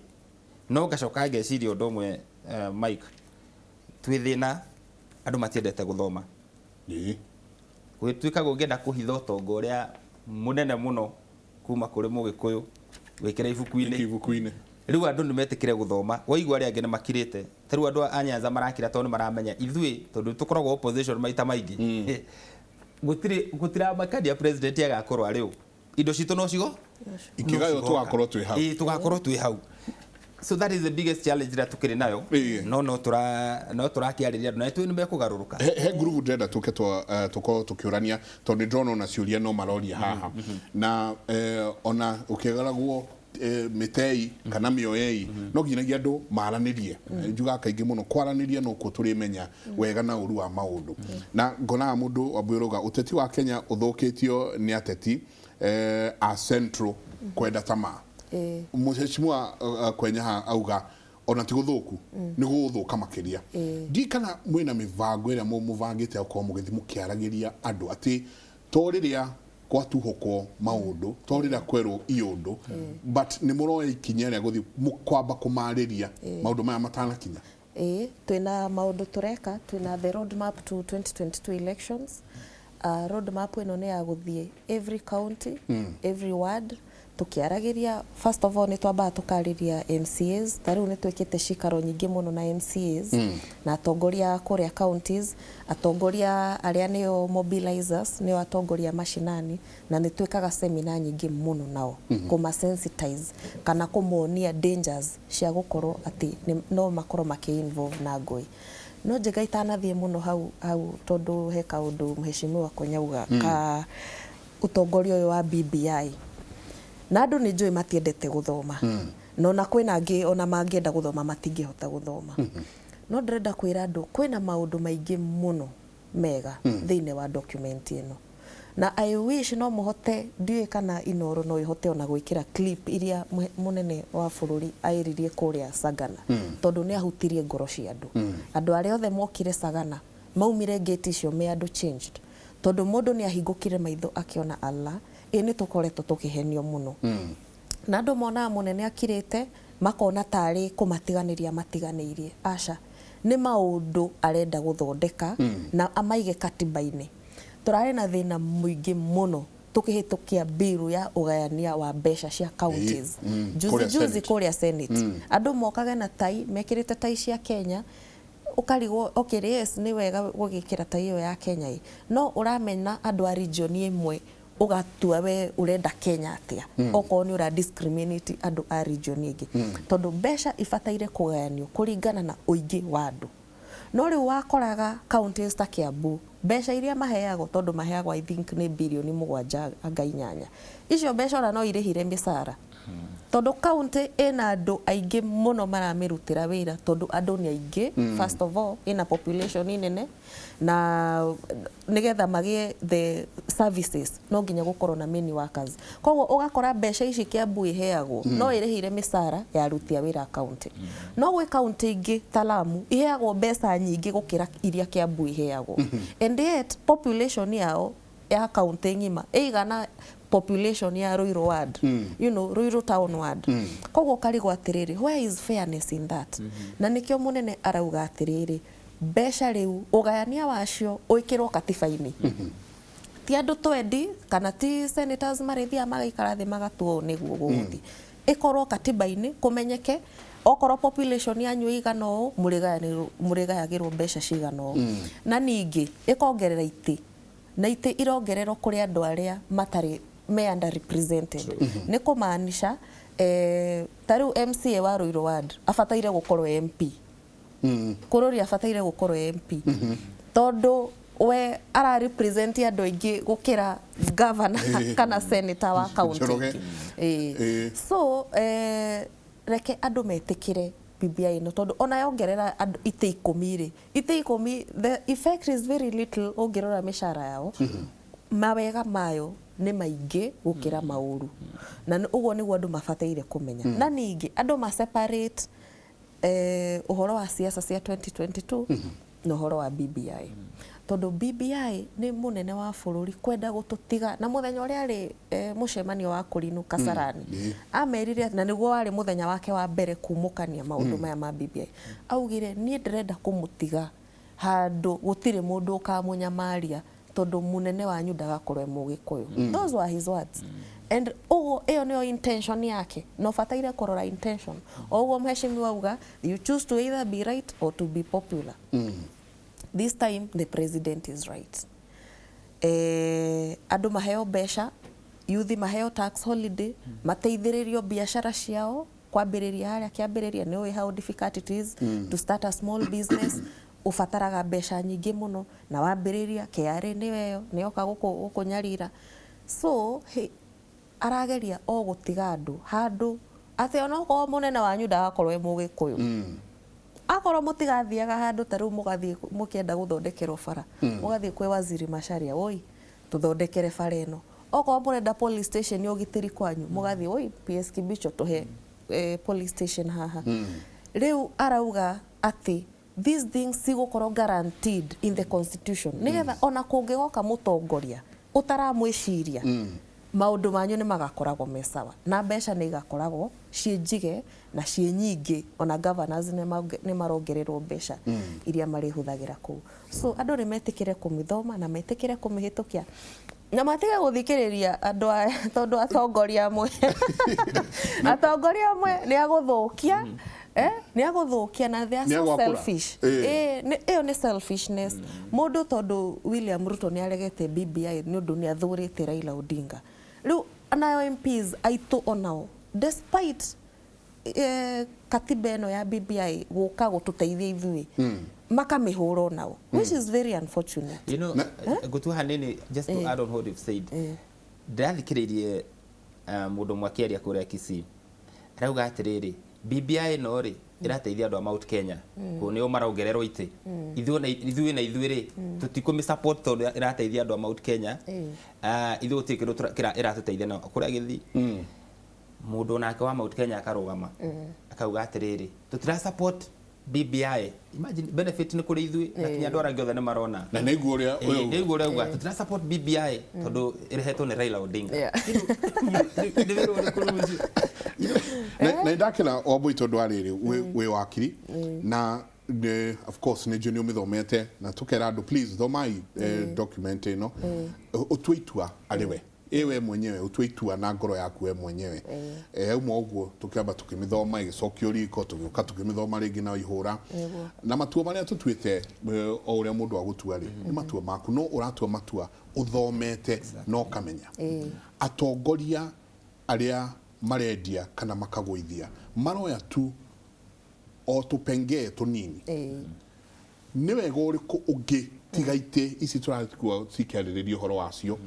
no ngacoka ngeciria ũndũ ũmwe, Mike, twĩ thĩna andũ matiendete gũthoma. Gwĩtuĩka ũngĩenda kũhitha ũtonga ũrĩa mũnene mũno kuma kũrĩ mũgĩkũyũ, wĩkĩre ibuku-inĩ. Ibuku-inĩ. Rĩu andũ nĩ metĩkĩre gũthoma, waigua arĩa angĩ nĩ makirĩte. Ta rĩu andũ a Nyanza marakira tondũ nĩ maramenya ithuĩ, tondũ tũkoragwo opposition maita maingĩ, gũtirĩ gũtiramakania president agakorwo arĩ ũ, indo citũ no cigo Ikĩgaywo tũgakorwo twĩ hau. Ĩĩ, tũgakorwo twĩ hau. So that is the biggest challenge ĩrĩa tũkĩrĩ nayo. No no tũra no tũrakĩarĩria andũ na nĩtũĩ nĩ mekũgarũrũka. He ngurubu ndĩrenda tũke tũkorwo tũkĩũrania, tondũ nĩ ndĩrona ona ciũria no maroria haha, na ona ũkĩgaragwo mĩtei kana mĩoei, no nginyagia andũ maranĩrie. Njugaga kaingĩ mũno kwaranĩria nokuo tũrĩmenya wega na ũru wa maũndũ. Na ngonaga mũndũ wambũi ũteti wa Kenya ũthũkĩtio nĩ ateti a Central kwenda tamaa. Mheshimiwa Kwenyaha auga ona ti gũthũku, nĩ gũgũthũka makĩria. Ndiũĩ kana mwĩna mĩbango ĩrĩa mũbangĩte gũkorwo mũgĩthiĩ mũkĩaragĩria andũ atĩ to rĩrĩa gwatuhũkwo maũndũ, to rĩrĩa kwerwo iũndũ, but nĩ mũroya ikinya rĩa gũthiĩ kwamba kũmarĩria maũndũ maya matanakinya. Ĩĩ, twĩna maũndũ tũreka, twĩna the road map to 2022 elections. Road map ĩno nĩ ya gũthiĩ every county, every ward. Tukiaragĩria, first of all, nĩ twambaga tũkarĩria MCAs. Ta rĩu nĩ twĩkĩte cikaro nyingĩ mũno na MCAs na atongoria a kũrĩa counties, atongoria arĩa nĩo mobilizers, nĩo atongoria mashinani, na nĩ twĩkaga seminar nyingĩ mũno nao kũma sensitize kana kũmonia dangers cia gũkorwo atĩ no makorwo makĩ involve na ngũĩ. No njega itanathiĩ mũno hau hau, tondũ he kaũndũ mheshimiwa Konyauga ka ũtongoria ũyũ wa BBI, na andũ nĩ njũĩ matiendete gũthoma, no na kwĩna angĩ ona mangĩenda gũthoma matingĩhota gũthoma. No ndĩrenda kwĩra andũ kwĩna maũndũ maingĩ mũno mega thĩinĩ wa document ĩno, na I wish no mũhote, ndiũĩ kana Inoro no ĩhote ona gwĩkĩra clip iria mũnene wa bũrũri aĩririe kũrĩa Sagana, tondũ nĩ ahutirie ngoro cia andũ. Andũ arĩa othe mokire Sagana maumire gate icio me andũ changed, tondũ mũndũ nĩ ahingũkire maitho akĩona Allah, ĩ nĩ tũkoretwo tũkĩhenio mũno. Na andũ monaga mũnene akirĩte makona tarĩ kũmatiganĩria matiganĩirie. Aca, nĩ maũndũ arenda gũthondeka na amaige katiba-inĩ. Tũrarĩ na thĩna mũingĩ mũno tũkĩhĩtũkia bill ya ũgayania wa mbeca cia counties juzi Kũrĩa juzi Senate. Kũrĩa Senate andũ mokage na tai, mekĩrĩte tai cia Kenya, ũkarigwo, okay, yes, nĩ wega gũgĩkĩra tai ĩyo ya Kenya ĩ, no ũramena andũ a region ĩmwe, ũgatua we ũrenda Kenya atĩa okorwo nĩ ũra discriminate andũ a region ĩngĩ? Tondũ mbeca ibataire kũgayanio kũringana na ũingĩ wa andũ. No rĩu wakoraga counties ta Kiambu, mbeca iria maheagwo, tondũ maheagwo I think nĩ birioni 7 anga 8, icio mbeca ona no irĩhire mĩcara, tondũ county ĩna andũ aingĩ mũno maramĩrutĩra wĩra, tondũ andũ nĩ aingĩ. First of all, ĩna population nene, na nĩgetha magĩe the services no nginya gũkorwo na many workers. Koguo ũgakora mbeca ici Kiambu iheagwo no ĩrĩhĩire mĩcara ya aruti a wĩra a county, no gwĩ county ingĩ ta Lamu iheagwo mbeca nyingĩ gũkĩra iria Kiambu iheagwo, and yet population yao ya county ng'ima ĩigana population ya Ruiru ward, Ruiru town ward. Koguo ũkarigwo atĩrĩrĩ, where is fairness in that? Na nĩkĩo mũnene arauga atĩrĩrĩ, mbeca rĩu ũgayania wacio ũĩkĩrwo katiba-inĩ. Ti andũ twendi kana ti senators marĩthiaga magaikara thĩ magatua ũũ nĩguo gũgũthiĩ. Ĩkorwo katiba-inĩ, kũmenyeke okorwo population yanyu ĩigana ũũ, mũrĩgayagĩrwo mbeca cigana ũũ. Na ningĩ ĩkongerera itĩ, na itĩ irongererwo kũrĩ andũ arĩa matarĩ me underrepresented. Nĩ kũmaanisha ta rĩu MCA wa Ruiru ward abataire gũkorwo MP, kũrũri abataire gũkorwo MP, tondũ we ara represent andũ aingĩ gũkĩra governor kana senator wa county Njoroge. ĩngĩ. Ĩĩ. So reke andũ metĩkĩre BBI ĩno, tondũ ona yongerera andũ itĩ 10 rĩ, itĩ 10, the effect is very little ũngĩrora mĩcara yao. Mawega mayo nĩ maingĩ gũkĩra maũru, na ũguo nĩguo andũ mabataire kũmenya. Na ningĩ andũ ma separate ũhoro wa siasa cia 2022 na ũhoro wa BBI, tondũ BBI nĩ mũnene wa bũrũri kwenda gũtũtiga. Na mũthenya ũrĩa arĩ mũcemanio wa kũrinũ Kasarani, amerire, na nĩguo warĩ mũthenya wake wa mbere kumũkania maũndũ maya ma BBI, augire, "Niĩ ndĩrenda kũmũtiga handũ gũtirĩ mũndũ ũkamũnyamaria, tondũ mũnene wanyu ndagakorwo e mũgĩkũyũ." Those were his words, and ũguo ĩyo nĩyo intention yake, na ũbataire kũrora intention. O ũguo mheshimiwa auga, you choose to either be right or to be popular. This time the president is right. Andũ maheo mbeca, yuthi maheo tax holiday, mateithĩrĩrio biacara ciao kwambĩrĩria harĩa kĩambĩrĩria. Nĩ ũĩ how difficult it is to start a small business, ũbataraga mbeca nyingĩ mũno, na wambĩrĩria KRA nĩyo ĩyo nĩyoka gũkũnyarira. So he, arageria o gũtiga andũ handũ atĩ onokorwo mũnene wanyu ndagakorwo e mũgĩkũyũ, akorwo mũtigathiaga handũ ta rĩu mũgathiĩ mũkĩenda gũthondekerwo bara, mũgathiĩ kwĩ waziri Macharia, "Oi, tũthondekere bara ĩno." Okorwo mũrenda police station ya ũgitĩri kwanyu, mũgathiĩ, "Oi, PS Kibicho, tũhe police station haha." Rĩu arauga atĩ these things cigũkorwo guaranteed in the constitution, nĩgetha ona kũngĩgoka mũtongoria ũtaramwĩciria, maũndũ manyu nĩ magakoragwo me sawa, na mbeca nĩ igakoragwo ciĩ njige na ciĩ nyingĩ. Ona governors nĩ marongererwo mbeca iria marĩhũthagĩra kũu. So andũ nĩ metĩkĩre kũmĩthoma na metĩkĩre kũmĩhĩtũkia. Na matige gũthikĩrĩria andũ aya tondũ atongoria amwe atongoria amwe nĩ agũthũkia, nĩ agũthũkia na they are so selfish. Ĩyo nĩ selfishness. Mũndũ tondũ William Ruto nĩ aregete BBI nĩ ũndũ nĩ athũrĩte Raila Odinga. Rĩu nayo MPs aitũ onao despite katiba ĩno ya BBI gũka gũtũteithia ithuĩ makamĩhũra onao, which is very unfortunate. You know, ngũtua hanini just to add on what you've said. Ndĩrathikĩrĩirie mũndũ ũmwe akĩaria kũrĩa Kisii. Arauga atĩrĩrĩ, BBI ĩno rĩ ĩrateithia andũ a Mount Kenya kũu nĩo maraongererwo itĩ. Ithuĩ na ithuĩ rĩ tũtikũmĩ support tondũ ĩrateithia andũ a Mount Kenya. Ithuĩ gũtirĩ kĩndũ ĩratũteithia na kũrĩa gĩthii. Mũndũ nake wa Mount Kenya akarũgama akauga atĩrĩrĩ, tũtira support BBI. Imagine benefit nĩ kũrĩ ithuĩ na kinya andũ arĩa angĩ othe nĩ marona. Na nĩguo ũrĩa nĩguo ũrĩa uga tũtira support BBI tondũ ĩrehetwo nĩ Raila Odinga. Nĩ wĩra ũrĩkũ rĩu ũcio? Na ndakena Wambui tondũ arĩrĩ wĩ wakiri na of course nĩ njũĩ nĩ ũmĩthomete na tũkera andũ please thomai document ĩno ũtue itua arĩ we we mwenyewe ũtue itua na ngoro yaku we mwenyewe. Uma ũguo tũkĩamba tũkĩmĩthoma ĩgĩcokio riko tũgĩũka tũkĩmĩthoma rĩngĩ na ihũra na matua marĩa tũtuĩte o ũrĩa mũndũ agũtua rĩ nĩ matua maku no ũratua matua ũthomete na ũkamenya. Atongoria arĩa marendia kana makagũithia maroya tu o tũpengee tũnini. Nĩ wega ũrĩkũ ũngĩ tiga itĩ ici tũratigwo cikĩarĩrĩria ũhoro wacio,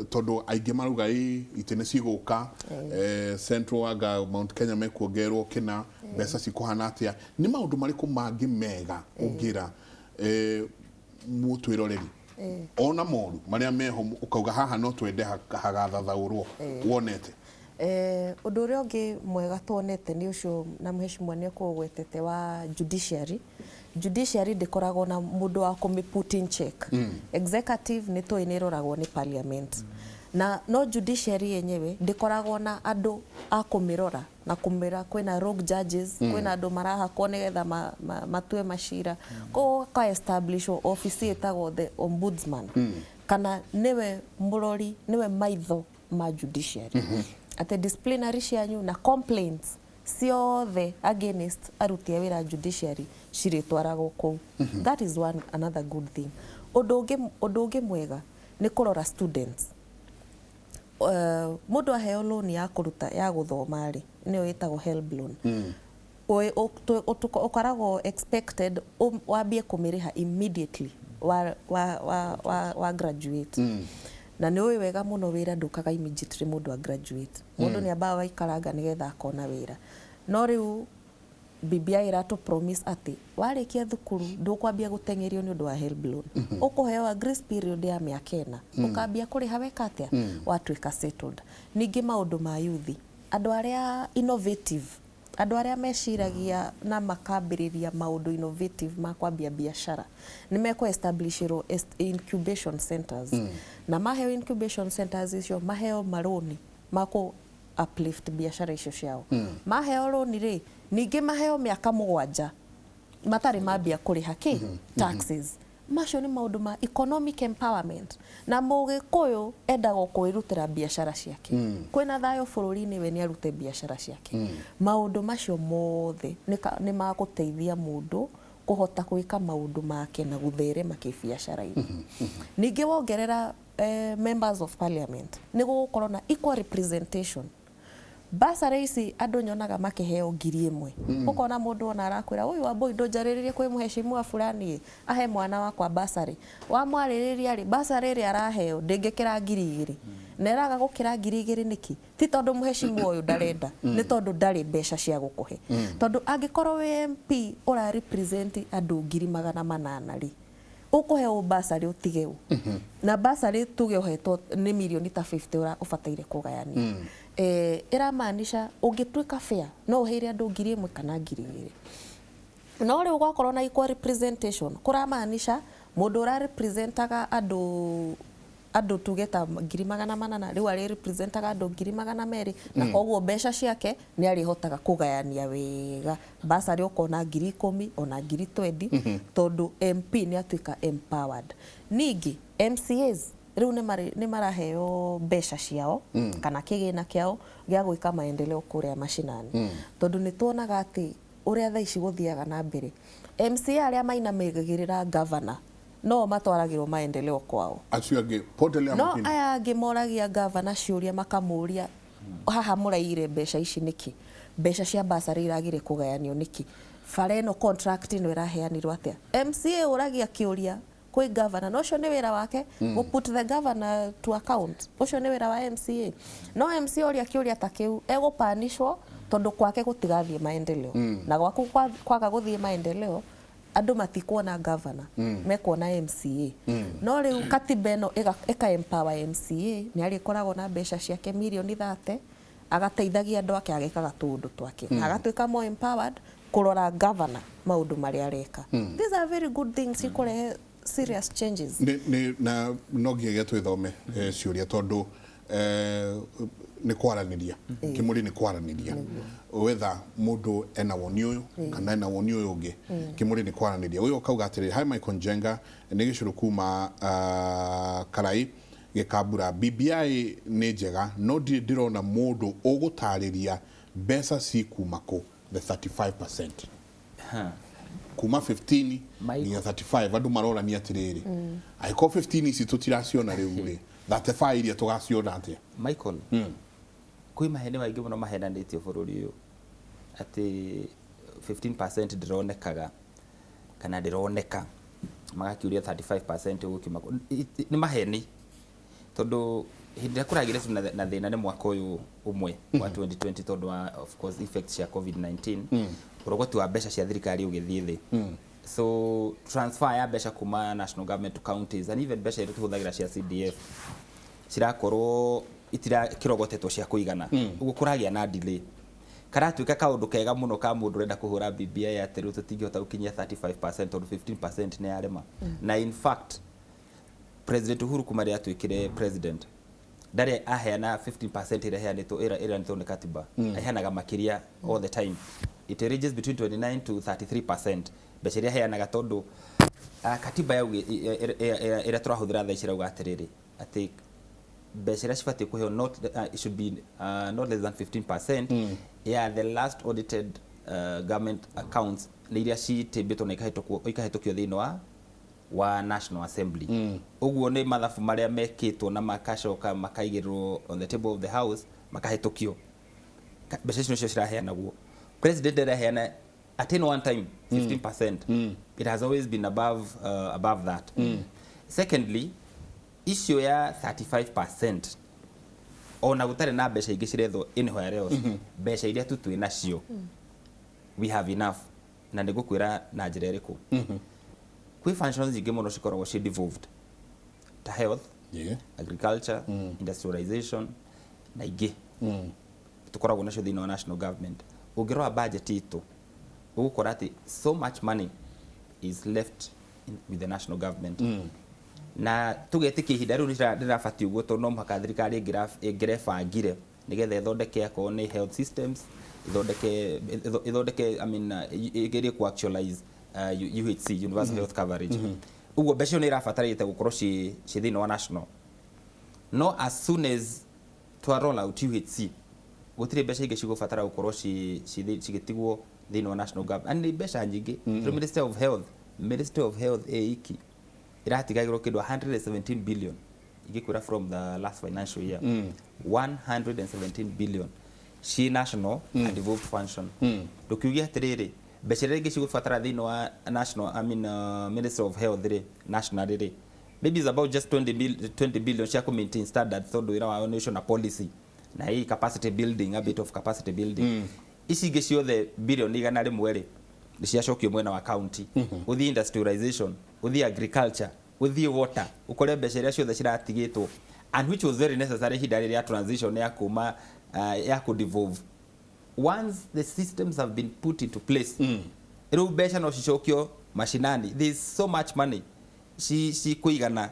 tondũ aingĩ marauga itĩ nĩ cigũka, Central anga Mount Kenya mekuongererwo kĩna, mbeca cikũhana atĩa. Nĩ maũndũ marĩkũ mangĩ mega ũngĩra mũtwĩroreri ona moru marĩa meho ũkauga haha no twende hagathathaũrwo wonete? Ũndũ ũrĩa ũngĩ mwega tuonete nĩ ũcio na mheshimiwa nĩ ekũgwetete wa judiciary. Judiciary ndĩkoragwo na mũndũ wa kũmĩ put in check. Executive nĩ tũĩ nĩ ĩroragwo nĩ parliament. Na no judiciary yenyewe ndĩkoragwo na andũ a kũmĩrora na kũmĩra kwĩna rogue judges, kwĩna andũ marahakwo nĩgetha matue macira. Koguo ka establish office ĩtagwo the ombudsman. Kana nĩwe mũrori, nĩwe maitho ma judiciary. Atĩ disciplinary cianyu na complaints ciothe against aruti a wĩra judiciary cirĩtwaragwo kũu. That is one another good thing. Ũndũ ũngĩ mwega nĩ kũrora students. Mũndũ aheo loan ya kũruta ya gũthoma rĩ, nĩyo ĩtagwo HELB loan. Ũkoragwo expected wambie kũmĩrĩha immediately wa graduate. Na nĩ ũĩ wega mũno wĩra ndũkaga immediately mũndũ a graduate. Mũndũ nĩ ambaga gaikaranga nĩgetha akona wĩra. No rĩu BBI ĩratũ promise atĩ warĩkia thukuru ndũkwambia gũteng'erio nĩ ũndũ wa HELB loan. Ũkũheo a grace period ya mĩaka ĩna. Ũkambia kũrĩha weka atĩa? Watuĩka settled. Ningĩ maũndũ ma youth, andũ arĩa innovative, andũ arĩa meciragia na makambĩrĩria maũndũ innovative ma kwambia biacara nĩ mekũ establishirwo incubation centers. Na maheo incubation centers icio maheo marũni ma kũ uplift biacara icio ciao. Maheo rũni rĩ, ningĩ maheo mĩaka 7 matarĩ mambia kũrĩha kĩ taxes. Macio nĩ maũndũ ma economic empowerment. Na mũgĩkũyũ endaga kwĩrutĩra biacara ciake. Kwĩna thayũ bũrũri-inĩ we nĩ arute biacara ciake. Maũndũ macio mothe nĩ magũteithia mũndũ kũhota gwĩka maũndũ make na gũtherema kĩbiacara-inĩ. Ningĩ wongerera members of parliament nĩ gũgũkorwo na equal representation. Basarĩ ici andũ nyonaga makĩheo 1,000. Ũkona mũndũ ona arakwĩra ũyũ Wambui ndũnjarĩrĩrie kwĩ mheshimiwa fulani ahe mwana wakwa basarĩ. Wamwarĩrĩria rĩ, basarĩ ĩrĩa araheo ndĩngĩkĩra 2,000. Na ĩraga gũkĩra 2,000 nĩkĩ? Ti tondũ mheshimiwa ũyũ ndarenda, nĩ tondũ ndarĩ mbeca cia gũkũhe. Tondũ angĩkorwo wĩ MP ũra represent andũ 800,000 rĩ, ũkũheo basarĩ ũtige ũ. Na basarĩ tuge ũhetwo nĩ mirioni ta 50 ũra ũbataire kũgayania. Ĩramaanisha ũngĩtuĩka fair no ũheire andũ 1,000 kana 2,000. No rĩu gwakorwo na equal representation kũramaanisha mũndũ ũra representaga andũ tuge ta 800,000 rĩu arĩ representaga andũ 200,000 na koguo mbeca ciake nĩ arĩhotaga kũgayania wega. Basarĩ ũkona 10,000 ona 20,000 tondũ MP nĩ atuĩka empowered. Ningĩ MCAs Rĩu nĩ maraheo mbeca ciao kana kĩgĩna kĩao gĩa gwĩka maendeleo kũrĩa macinani, tondũ nĩ tuonaga atĩ ũrĩa thaa ici gũthiaga na mbere, MCA arĩa mainamĩgĩrĩra governor no matwaragĩrwo maendeleo kwao. Acio angĩ potelea. No aya angĩ moragia gavana ciũria, makamũria, haha mũraigire mbeca ici nĩkĩ? Mbeca cia basarĩ iragire kũgayanio nĩkĩ? Bara ĩno, contract ĩno ĩraheanirwo atĩa? MCA ũragia kĩũria kwĩ governor, na ũcio nĩ wĩra wake gũ put the governor to account. Ũcio nĩ wĩra wa MCA. No MCA ũria kĩũria ta kĩu, egũpanishwo tondũ kwake gũtigathiĩ maendeleo, na gwaku kwaga gũthiĩ maendeleo, andũ matikuona governor, mekuona MCA. No rĩu katiba ĩno ĩka empower MCA, nĩ arĩkoragwo na mbeca ciake mirioni 30, agateithagia andũ ake, agekaga tũũndũ twake, na agatuĩka more empowered kũrora governor maũndũ marĩa areka. These are very good things ikũrehe serious changes. Nĩ na no nginyagia twĩthome ciũria, tondũ nĩ kwaranĩria kĩmũrĩ, nĩ kwaranĩria wetha mũndũ ena woni ũyũ kana ena woni ũyũ ũngĩ. Kĩmũrĩ nĩ kwaranĩria. Ũyũ ũkauga atĩrĩrĩ, "Hi Michael Njenga, nĩ gĩcũrũ kuma Karai Gĩkambura. BBI nĩ njega, no ndirĩ ndĩrona mũndũ ũgũtarĩria mbeca cikuma kũ, the 35%, kuma 15 nginya 35. Andũ marorania atĩrĩrĩ, angĩkorwo 15 ici tũtiraciona rĩu rĩ, 35 iria tũgaciona atĩa?" Michael, kwĩ maheni maingĩ mũno mahenanĩtio bũrũri ũyũ atĩ 15% ndĩronekaga kana ndĩroneka, magakiuria 35% ũgũkiuma kũ. Nĩ maheni, tondũ hĩndĩ ĩrĩa kũragĩre na thĩna nĩ mwaka ũyũ ũmwe wa 2020, tondũ wa, of course, effects cia COVID-19, ũrogoti wa mbeca cia thirikari ũgĩthiĩ thĩ. So transfer ya mbeca kuma national government to counties, and even mbeca iria tũhũthagĩra cia CDF, cirakorwo itirakĩrogotetwo cia kũigana. Ũguo kũragĩa na delay. Karatuĩka kaũndũ kega mũno ka mũndũ ũrenda kũhũra BBI atĩ rĩu tũtingĩhota gũkinyia 35% tondũ 15% nĩ yarema. Na in fact, President Uhuru kuma rĩrĩa atuĩkire president ndarĩ aheana 15% ĩrĩa ĩheanĩtwo, ĩrĩa ĩranĩtwo nĩ katiba. Aheanaga makĩria all the time. It ranges between 29 to 33% mbeca iria aheanaga, tondũ katiba ĩrĩa tũrahũthĩra thaa ici ĩrauga atĩrĩrĩ, atĩ mbeca iria cibatiĩ kũheo not, it should be not less than 15% ya the last audited government accounts, nĩ iria citĩmbĩtwo na ikahĩtũkio thĩinĩ wa National Assembly. Ũguo nĩ mathabu marĩa mekĩtwo na makacoka makaigĩrĩrwo on the table of the house, makahĩtũkio. Mbeca icio nĩcio ciraheanagwo. President araheana at any one time 15%. It has always been above that. Secondly, icio ya 35%, ona gũtarĩ na mbeca ingĩ cirethwo anywhere else, mbeca iria tu twĩ nacio, we have enough. Na nĩ ngũkwĩra na njĩra ĩrĩkũ. Kwĩ functions nyingĩ mũno cikoragwo ci devolved, ta health, agriculture, industrialization na ingĩ tũkoragwo nacio thĩinĩ wa national government. Ũngĩrora budget itũ, ũgũkora atĩ so much money is left with the national government, na tũgetĩkia ihinda rĩu rĩrabatiĩ ũguo, tondũ no mũhaka thirikari ĩngĩrebangire nĩgetha ĩthondeke akorwo nĩ health systems, ĩthondeke, I mean, ĩgerie ku actualize UHC, universal health coverage. Ũguo mbeca icio nĩ irabatarĩte gũkorwo ciĩ thĩinĩ wa national. No as soon as twa roll out UHC, gũtirĩ mbeca ingĩ cigũbatara gũkorwo cigĩtigwo thĩinĩ wa national government, and nĩ mbeca nyingĩ. Through Ministry of Health ĩ iki ĩratigagĩrwo kĩndũ 117 billion, ingĩkwĩra from the last financial year, 117 billion ci national and devolved function. Ndũkiuge atĩrĩrĩ, mbeca iria ingĩ cigũbatara thĩinĩ wa national, I mean, Ministry of Health rĩ, national rĩ, maybe it's about just 20 billion cia kũ maintain standards, tondũ wĩra wao nĩ ũcio na policy na hii capacity building, a bit of capacity building. Ici ingĩ ciothe bilioni 100 rĩ, nĩ ciacokio mwena wa county. Ũthiĩ industrialization, ũthiĩ agriculture, ũthiĩ water, ũkore mbeca iria ciothe ciratigĩtwo, and which was very necessary ihinda rĩrĩa transition ya kuma ya kũ devolve. Once the systems have been put into place, rĩu mbeca no cicokio mashinani. There is so much money cikũigana,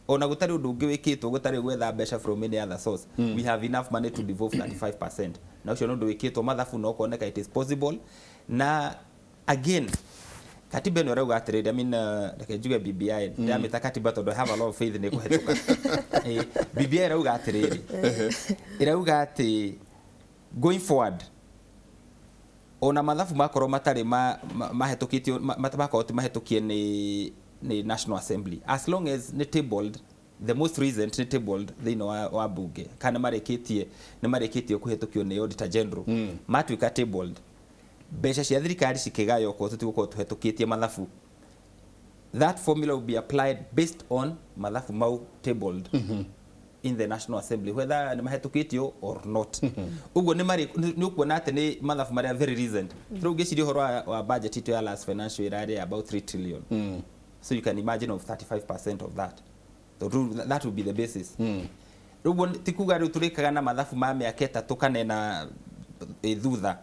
ona gũtarĩ ũndũ ũngĩ wĩkĩtwo, gũtarĩ gwetha mbeca from any other source. We have enough money to devolve 35%, na ũcio nĩ ũndũ wĩkĩtwo mathabu na ũkoneka it is possible. Na again, Katiba ĩno ĩrauga atĩrĩrĩ, I mean, reke njuge BBI, ndĩramĩta katiba tondũ I have a lot of faith nĩ kũhetũka. BBI ĩrauga atĩrĩrĩ, ĩrauga atĩ going forward ona mathabu makorwo matarĩ mahetũkĩtio, makorwo ti mahetũkie nĩ National Assembly, as long as nĩ tabled, the most recent nĩ tabled thĩinĩ wa bunge, kana nĩ marĩkĩtie kũhetũkio nĩ Auditor General, matuĩka tabled, mbeca cia thirikari cikĩgaywo okorwo tũtigũkorwo tũhetũkĩtie mathabu, that formula will be applied based on mathabu mau tabled in the National Assembly, whether nĩ mahetũkĩtio or not. Ũguo nĩ marĩ nĩ ũkuona atĩ nĩ mathabu marĩa very recent. Rĩu ngĩciria ũhoro wa budget itũ ya last financial year ĩrarĩ about 3 trillion. So you can imagine of 35% of that. So that will be the basis. Rĩu ti kuga rĩu tũrĩkaga na mathabu ma mĩaka 3 kana 4 thutha.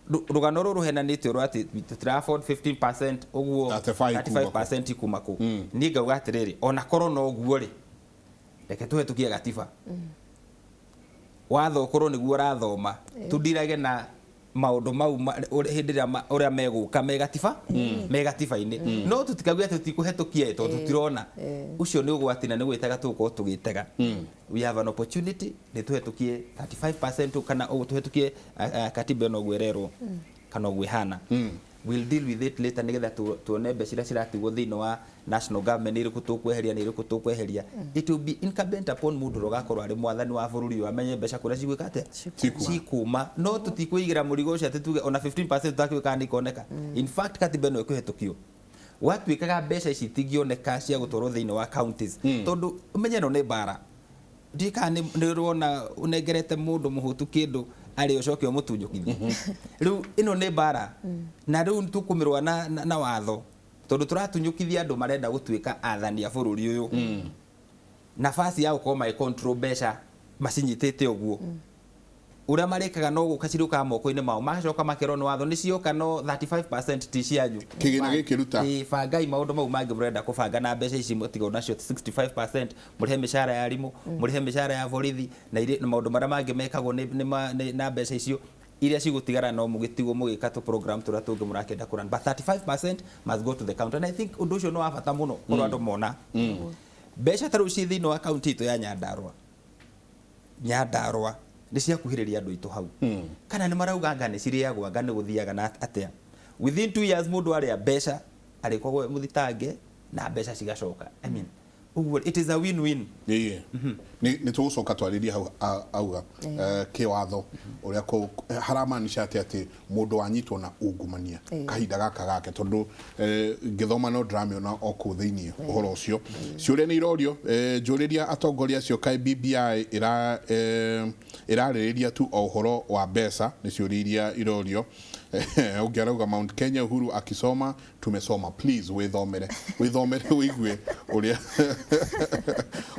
Rũgano rũrũ rũhenanĩtio rwa atĩ tũtira afford 15% ũguo 35% kuma kũ. Niĩ ngauga atĩrĩrĩ, ona korwo no ũguo rĩ, reke tũhetũkie gatiba. Watho ũkorwo nĩguo ũrathoma, tũndirage na maũndũ mau hĩndĩ ĩrĩa ũrĩa megũka me gatiba, me gatiba-inĩ. No tũtikauge atĩ tũtikũhetũkia tondũ tũtirona. Ũcio nĩ ũgwati na nĩ gwĩtega tũgũkorwo tũgĩtega. We have an opportunity nĩ tũhetũkie 35% kana ũguo tũhetũkie katiba ĩno ũguo ĩrerwo kana ũguo ĩhana. We'll deal with it later nĩgetha tuone mbeca iria ciratigwo thĩinĩ wa national government nĩ irĩkũ tũkweheria, nĩ irĩkũ tũkweheria. It will be incumbent upon mũndũ ũrĩa ũgakorwo arĩ mwathani wa bũrũri ũyũ amenye mbeca kũrĩa cigwĩka atĩa, cikuma. No tũtikwĩigĩra mũrigo ũcio atĩ tuge ona 15% tũtakĩũĩ kana nĩ ikoneka. In fact katiba ĩno ĩkũhetũkio, gwatuĩkaga mbeca ici itingĩoneka cia gũtwarwo thĩinĩ wa counties, tondũ ũmenye ĩno nĩ mbara. Ndiũĩ kana nĩ ũrona ũnengerete mũndũ mũhũtu kĩndũ arĩ ũcoke ũmũtunyũkithie. Rĩu ĩno nĩ mbara, na rĩu tũkũmĩrũa na watho, tondũ tũratunyũkithia andũ marenda gũtuĩka athani a bũrũri ũyũ. Nafasi ya gũkorwo magĩ control mbeca macinyitĩte ũguo. Ũrĩa marĩkaga no gũka cirũkaga moko-inĩ mao, magacoka makerwo nĩ watho nĩ cioka no 35% ti cianyu. Kĩgĩna gĩkĩ ruta. Bangai maũndũ mau mangĩ mũrenda kũbanga na mbeca ici mũtigwo nacio 65%, mũrĩhe mĩcara ya arimũ, mũrĩhe mĩcara ya borithi na maũndũ marĩa mangĩ mekagwo na mbeca icio iria cigũtigara no mũgĩtigwo mũgĩka tũ program tũrĩa tũngĩ mũrakĩenda kũrun. But 35% must go to the county. And I think ũndũ ũcio nĩ wa bata mũno korwo andũ mona. Mbeca ta rĩu ciĩ thĩinĩ wa county itũ ya Nyandarua. Nyandarua nĩ ciakuhĩrĩria andũ aitũ hau. Kana nĩ marauga anga nĩ cirĩagwo, anga nĩ gũthiaga na atĩa. Within 2 years mũndũ arĩa mbeca arĩkoragwo e mũthitange na mbeca cigacoka. I mean, ũguo it is a win-win. Nĩ tũgũcoka twarĩrie hau auga kĩwatho ũrĩa haramaanisha atĩ atĩ mũndũ wanyitwo na ungumania kahinda gaka gake, tondũ ngĩthoma no ndĩramĩona o kũu thĩinĩ ũhoro ũcio. Ciũria nĩ irorio, njũrĩria atongoria acio kaĩ BBI ĩrarĩrĩria tu o ũhoro wa mbeca, nĩ ciũria iria irorio. Ũngĩ arauga Mount Kenya Uhuru akisoma tumesoma, please withomere withomere uigue ũrĩa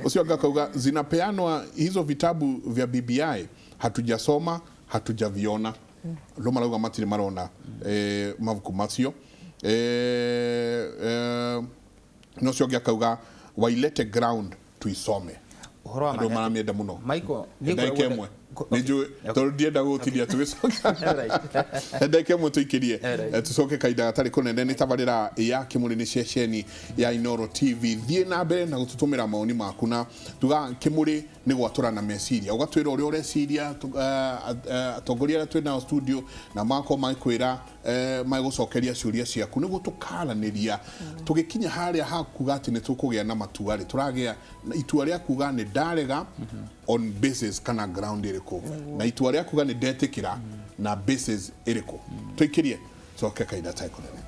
ũcio ũngĩ akauga zinapeanwa hizo vitabu vya BBI hatujasoma hatujaviona. Andũ marauga matirĩ marona mabuku macio. No ũcio ũngĩ akauga wailete ground tuisome. Ũhoro wa Andũ maramĩenda mũno. Michael, ndagĩka ĩmwe. Nĩ njũĩ tondũ ndienda gũtinia tũgĩcoka. Ndagĩka ĩmwe tũikĩrie, tũcoke kahinda gatarĩ kũnene. Nĩ tabarĩra ya Kĩmũrĩ, nĩ ceceni ya Inooro TV. Thiĩ na mbere na gũtũtũmĩra maoni maku, na tuga Kĩmũrĩ nĩ gwatũra na meciria, ũgatwĩra ũrĩa ũreciria, atongoria arĩa twĩ nao studio na magakorwo magĩkwĩra, magĩgũcokeria ciũria ciaku nĩguo tũkaranĩria. Tũgĩkinya harĩa ha kuga atĩ nĩ tũkũgĩa na matua rĩ, tũragĩa itua rĩa kuga nĩ ndarega on basis kana ground ĩrĩkũ, na itua rĩa kuga nĩ ndetĩkĩra na basis ĩrĩkũ. Tũikĩrie coke kahinda gatarĩ kũnene.